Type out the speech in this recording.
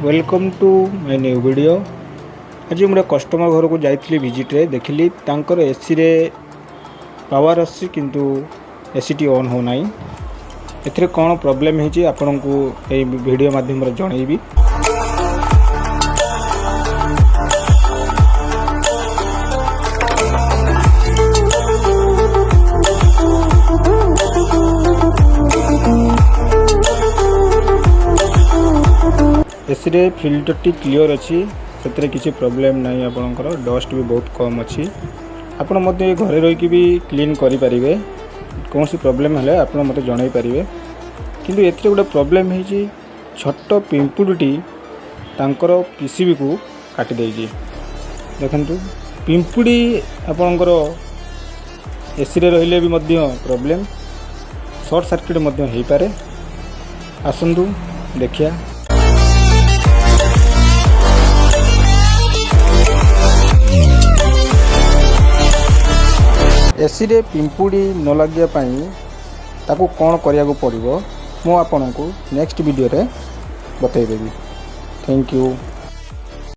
Welcome to my new video. ଆଜି ମୁଁ ଗୋଟେ କଷ୍ଟମର ଘରକୁ ଯାଇଥିଲି ଭିଜିଟ୍ରେ। ଦେଖିଲି ତାଙ୍କର ଏସିରେ ପାୱାର ଆସୁଛି, କିନ୍ତୁ ଏସିଟି ଅନ୍ ହେଉନାହିଁ। ଏଥିରେ କ'ଣ ପ୍ରୋବ୍ଲେମ୍ ହେଇଛି, ଆପଣଙ୍କୁ ଏଇ ଭିଡ଼ିଓ ମାଧ୍ୟମରେ ଜଣେଇବି। ଏସିରେ ଫିଲ୍ଟରଟି କ୍ଲିଅର୍ ଅଛି, ସେଥିରେ କିଛି ପ୍ରୋବ୍ଲେମ୍ ନାହିଁ। ଆପଣଙ୍କର ଡଷ୍ଟ ବି ବହୁତ କମ୍ ଅଛି। ଆପଣ ମଧ୍ୟ ଏ ଘରେ ରହିକି ବି କ୍ଲିନ୍ କରିପାରିବେ। କୌଣସି ପ୍ରୋବ୍ଲେମ୍ ହେଲେ ଆପଣ ମୋତେ ଜଣାଇ ପାରିବେ। କିନ୍ତୁ ଏଥିରେ ଗୋଟେ ପ୍ରୋବ୍ଲେମ୍ ହେଇଛି, ଛୋଟ ପିମ୍ପୁଡ଼ିଟି ତାଙ୍କର ପିସିବିକୁ କାଟି ଦେଇଛି। ଦେଖନ୍ତୁ, ପିମ୍ପୁଡ଼ି ଆପଣଙ୍କର ଏସିରେ ରହିଲେ ବି ମଧ୍ୟ ପ୍ରୋବ୍ଲେମ୍, ସର୍ଟ ସାର୍କିଟ୍ ମଧ୍ୟ ହେଇପାରେ। ଆସନ୍ତୁ ଦେଖିବା। ଏସିରେ ପିମ୍ପୁଡ଼ି ନ ଲାଗିବା ପାଇଁ ତାକୁ କ'ଣ କରିବାକୁ ପଡ଼ିବ, ମୁଁ ଆପଣଙ୍କୁ ନେକ୍ସଟ ଭିଡ଼ିଓରେ ବତାଇଦେବି। Thank you.